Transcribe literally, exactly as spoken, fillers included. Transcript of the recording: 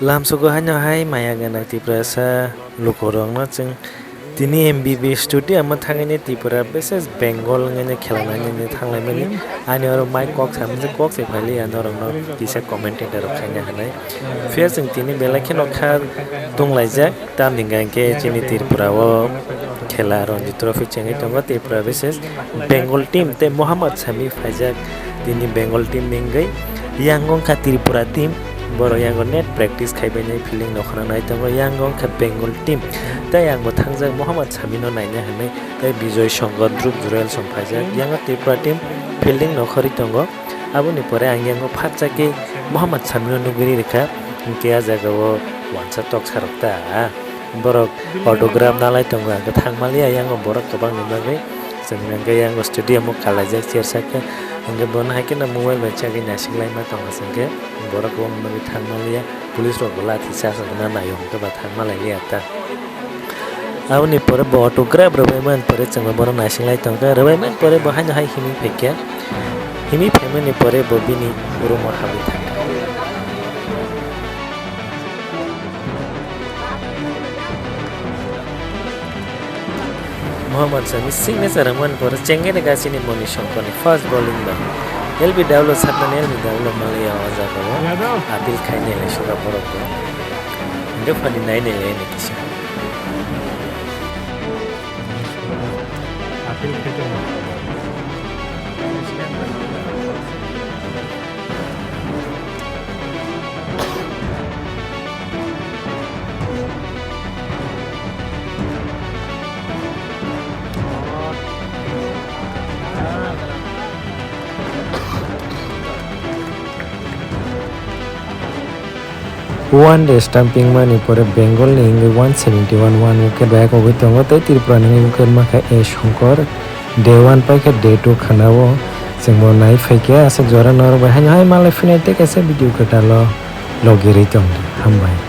Lamsogo haino hai maya gana Tiprasa lukurokno chwng tini M B B S studio ama thangwi Tripura versus Bengal wngwi khela nainani thanglaimani. Ani oro mai kok samani kok se phaili norokno kisa commentator rok khaina hinwi. Phiya chwng tini belai kheno kha tonglaijak. Tamni hwnkhe chini Tripura o khela Ranji Trophy chengwi tongo, Tripura versus Bengal team tei Mohammad Sami phaijak tini Bengal team ni wngwi. Yang wngkha Tripura team, borok yango net practice khaibainai fielding nokhorna nai tongo. Yang wngkha Bengal team, tei ang bo thangjak Mohammad Sami no naina hinwi, tei Bijoy Shankar, Dhruv Jurel song phaijak. Yango Tripura team fielding nokhorwi tongo. Aboni pore ang yango phatsa khe Mohammad Sami no nugwi rikha, hinkhe a jaga o wansa toksa rok ta. Borok autograph nalai tongo, ang khe thangmaliya, yango borok kwbangni bagwi. Chwng hwnkhe yango stadium o kalaijak chair saka, hwnkhe bono hai kheno mobile bai chagwi naisiklaima tongo, chwngkhe borok kwbangni bagwi thangmaliya, police rok bo lathi charge rwna naio, hwnkhe ba thangmalailiya ta. Aboni pore bo autograph rwbaimani pore chwngno bono naisinglai tongkha, rwbaimani pore bo haino hai himwi phaikha, himwi phaimani pore bo bini room o habwi thangkha. Mohammad Sami signature wngmani pore chengkhe rega chini Moni Songkorni first bowling bai L B W saknani L B W maliya o jaga o appeal khainai lai suka borok bo. Hingke phani nainai lai ni kisa. Appeal khainai. One day stamping mani pore Bengal ni hingke one seventy one one wicket bai kogoi tongo tei Tripura ni hingke wicket makha A Shankar. Day one paikha day two khana o chwngbo nai phaikha aswk jora norok bai haino hai malai phinai tei kaisa video kwtal o logirwi tongdi. Hambai.